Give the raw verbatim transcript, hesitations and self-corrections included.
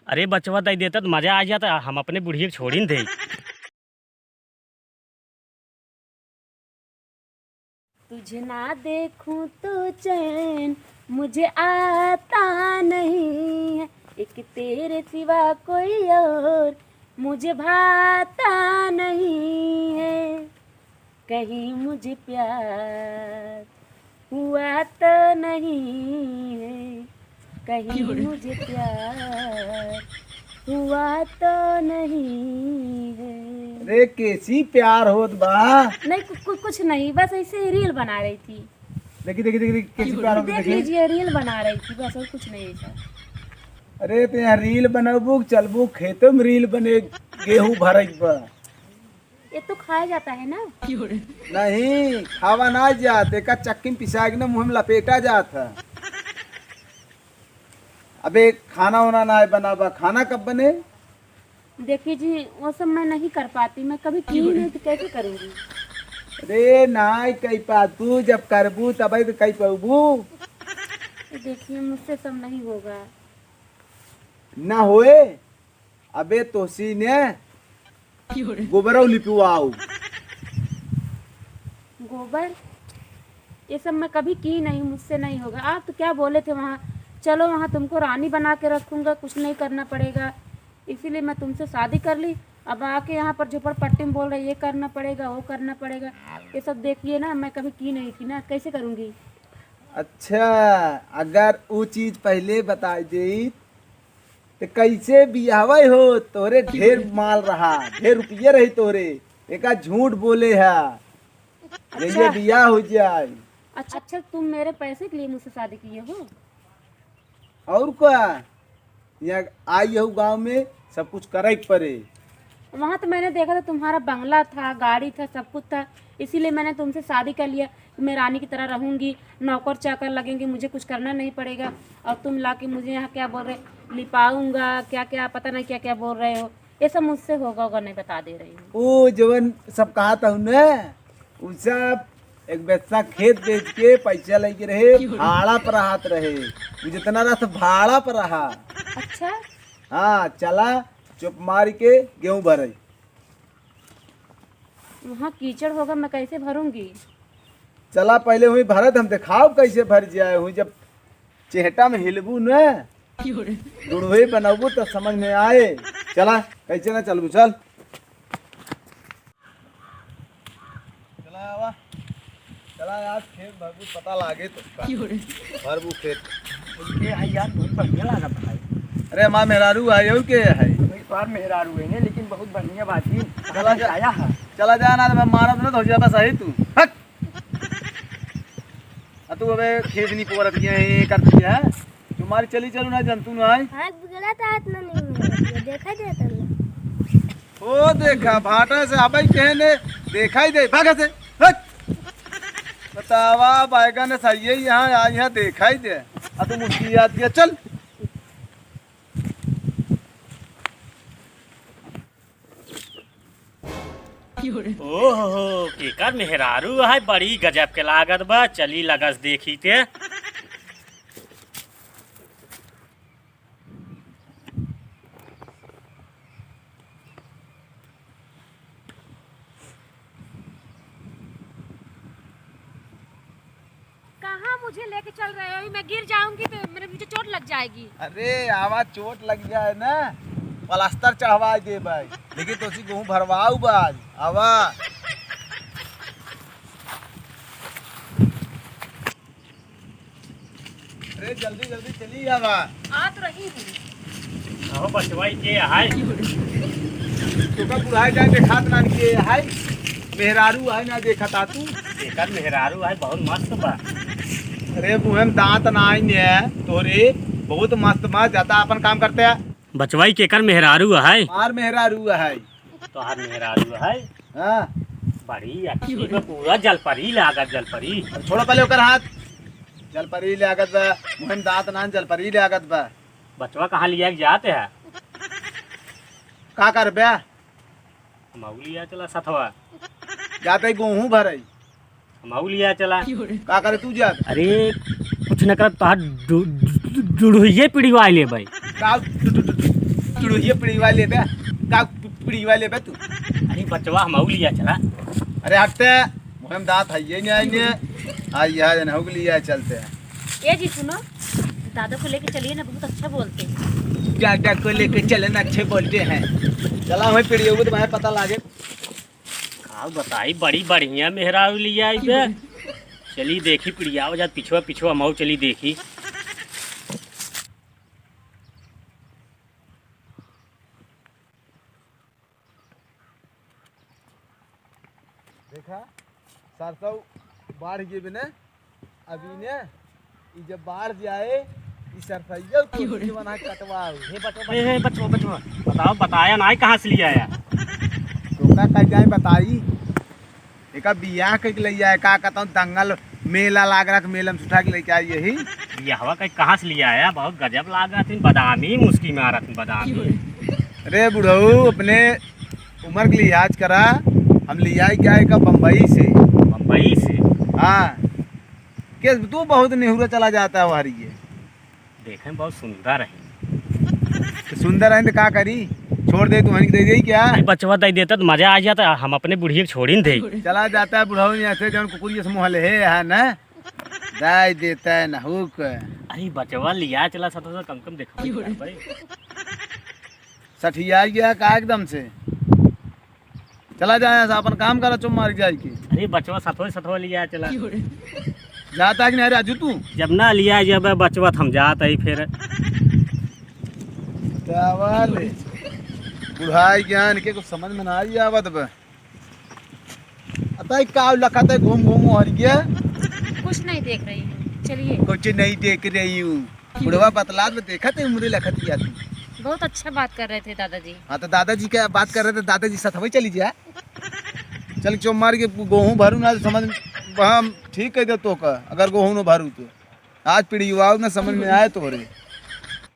अरे बचवा दे देता तो मजा आ जाता, हम अपने बुढ़िया के छोड़ी न दे। तुझे ना देखूं तो चैन मुझे आता नहीं है, एक तेरे सिवा कोई और मुझे भाता नहीं है, कहीं मुझे प्यार हुआ तो नहीं है, कहीं मुझे प्यार हुआ तो नहीं है। अरे, कैसी प्यार होत बा? नहीं, कु-, कु-, कुछ नहीं, बस ऐसे ही रील बना रही थी। देखी, देखी, देखी, देखी, कैसी प्यार होत बा, देख देखी। लीजिए, रील बना रही थी, बस और कुछ नहीं ऐसा। अरे, तो यहाँ रील बनबू, चलबू खेतों में रील बने, गेहूं भरई बा। ये तो खाया जाता है ना? नहीं, खावा ना जात, एका चक्की में पिसा के ना मुंह में लपेटा जात है। अबे खाना वाना ना बनाबा, खाना कब बने? देखिए जी, वो सब मैं नहीं कर पाती, मैं कभी की ही नहीं तो कैसे करूँगी? अरे नाई कही पातू, जब करबू तबे तो कही पाबू। ये देखिए, मुझसे सब नहीं होगा। ना होए, अबे तोसी ने गोबरौ लिपवाओ। गोबर? ये सब मैं कभी की नहीं, मुझसे नहीं होगा। आप तो क्या बोले थे वहाँ, चलो वहाँ तुमको रानी बना के रखूँगा, कुछ नहीं करना पड़ेगा, इसीलिए मैं तुमसे शादी कर ली। अब आके यहाँ पर झोपड़पट्टी में बोल रहे, ये करना पड़ेगा, वो करना पड़ेगा। ये सब देखिए ना, मैं कभी की नहीं थी ना, कैसे करूँगी? अच्छा, अगर वो चीज पहले बताई देइत, तो कैसे बियाहवे हो? तोरे ढेर माल रहा, ढेर रुपये रही तोरे, एका झूठ बोले है, जैसे अच्छा। बियाह हो जाए। अच्छा, अच्छा, तुम मेरे पैसे के लिए मुझसे शादी किए हो? और का? यहाँ आई हूँ गाँव में, सब कुछ करे के पड़े। वहाँ तो मैंने देखा था, तुम्हारा बंगला था, गाड़ी था, सब कुछ था, इसीलिए मैंने तुमसे शादी कर लिया। मैं रानी की तरह रहूँगी, नौकर चाकर लगेंगे, मुझे कुछ करना नहीं पड़ेगा। और तुम लाके मुझे यहाँ क्या बोल रहे, लिपाऊंगा, क्या क्या, पता नहीं क्या क्या बोल रहे हो। ये सब मुझसे होगा होगा नहीं, बता दे रही हूँ। ओ जवन सब कहा था न, उ सब एक बिस्सा खेत बेच के पैसा लेके रहे, भाड़ा पर रहत रहे। उ जितना रहा सब भाड़ा पर रहा। अच्छा। हाँ, चला चुप मार के गेहूं भरे। वहाँ कीचड़ होगा, मैं कैसे भरूंगी? चला पहले वहीं भरत, हम देखाओ कैसे भर जाए। हुई जब चेहटा में हिलबू न, दुड़वे बनबू तो समझ में आए। चला, कैसे ना चलबू, चल। चला आवा, चला यार, खेत भरबू, पता लागे तो का। भरबू खेत। ये है यार, बहुत बढ़िया लागत है। अरे हमार मेहरारू आयो के है? वही तोहार मेहरारू है ने, लेकिन बहुत बढ़िया बात ही। चला जा। आया है। चला जा ना, तो मैं मारब ना, तो हो जाबा सही तू। हट। आ तू अबे खेत नहीं पोरत किया है, कर दिया है। तुम्हारी चली चलू ना, जंतु ना है। हाथ बिगड़ा था, हाथ ना नहीं मिला। ये देखा जाता ना। ओ देखा, भाटा से अबे कहने देखा ही दे, भागा से। हट। बतावा, बैगन सही है, यहाँ आ, यहाँ देखा ही दे। आ तू मुस्की याद किया, चल। ओहो, केकर मेहरारू है, बड़ी गजब के लागत बा। चली लगस देखी ते। कहाँ मुझे लेके चल रहे हो? अभी मैं गिर जाऊंगी तो मेरे, मुझे चोट लग जाएगी। अरे आवा, चोट लग जाए ना, प्लास्टर चढ़वा दे भाई, लेकिन तोसी गेहूं भरवाऊ बा आज। आवा। अरे जल्दी जल्दी चली आवा। आ तो रही हूँ। अहो बचवाई के हाय। तोका बुढ़ाई जाए देखात नान के हाय। मेहरारू है ना देखत आ तू। एकर मेहरारू है बहुत मस्त बा। अरे मुँह में दांत ना आई ने तोरे। बहुत मस्त बा, ज्यादा अपन काम करते हैं। बचवाई केकर मेहरारू है? मार मेहरारू है। तोहार मेहरारू है? हाँ। बड़ी अच्छी बा, पूरा जलपरी लागत, जलपरी। अब छोड़ो पहले ओकर हाथ। जलपरी लागत बा, मुँह में दांत नान, जलपरी लागत बा। बचवा कहाँ लिया के जाते है? का करबे? हमऊ लिया चला सथवा। जाते ही गेहूं भरई। हमऊ लिया चला। का करे तू जात? अरे, कुछ न करत, तोहार डु-, डु-, डु-, डुढ़ुइये पीढ़ी आइले भाई। का डु-, डु-, डु-, डु-, चुड़ुहिया पिड़िवा लेबे, का पि-, पिड़िवा लेबे तू? अरे बचवा, हम अउ लिया चला। अरे हटते, मुँह में दाँत है ये नहीं आएंगे। आ, यह जन हो लिया चलते हैं। ए जी सुनो, दादा को लेके चलिए ना, बहुत अच्छा बोलते हैं। दादा को लेके चले ना, अच्छे बोलते हैं। चला, वही पिड़िया को तुम्हारे पता लागे। का बताई, बड़ी बढ़िया मेहरारू लिया आई बे। चली देखी पिड़िया, जा पिछवा पिछवा हम अउ चली देखी। देखा, सरसों बाढ़ गए बिना, अभी ने, ई जब बाढ़ जाए, ई सरसैया तो क्यों रे? बना कटवाओ। हे बचवा, हे, हे, बचवा, बचवा, बताओ, बताया ना, कहाँ से लिया आया? तो का कह जाए बताई, एका बियाह कइके लइ आए, का कहता हूँ, दंगल मेला लाग रहा, मेला में से उठा के लेके आई यही। बियाहवा कहीं कहाँ से लिया आया? बहुत गजब लागत है, बादामी मुस्की मारत है, बादामी। अरे बुढ़ऊ, अपने उम्र के लिहाज करा, हम लिया क्या है का बम्बई से। बम्बई से? हाँ। के तू बहुत निहुरा चला जाता है हमारी ये। देखे में बहुत सुंदर है। तो सुंदर है तो का करी? छोड़ दे, तू हनिक दे दे क्या? अरे बचवा दे देता तो मजा आ जाता, हम अपने बुढ़िया के छोड़ी न दे। चला जाता है बुढ़ऊ यहाँ से, जौन कुकुर ये समूह ले है, है ना? दे देता है ना हुक। अरे बचवा लिया चला साथ साथ, कम कम देखा भाई। सठिया गया का एकदम से? चला जा यहाँ से, अपन काम करा, चुप मार जाए के। अरे बचवा सथवा सथवा लिया चला। जाता कि नहीं राजू तू? जब ना लिया जब बचवा त हम जात ही फिर। चावल बुढ़ाई ज्ञान के कुछ समझ में ना आई आवत बा। अतः का लखत है घूम घूम हर गया? कुछ नहीं देख रही हूँ, चलिए। कुछ नहीं देख रही हूँ। बुढ़वा बतलात में देखत है उम्र लखत गया तू। बहुत अच्छा बात कर रहे थे दादाजी। हाँ, तो दादाजी का बात कर रहे थे, दादाजी साथ वही चली जा। चल चो मार के गोहूँ भरू ना, समझ में, हम ठीक कह दे तो का, अगर गोहूँ न भरू तो। आज पीढ़ी युवाओं में समझ में आए तोरे।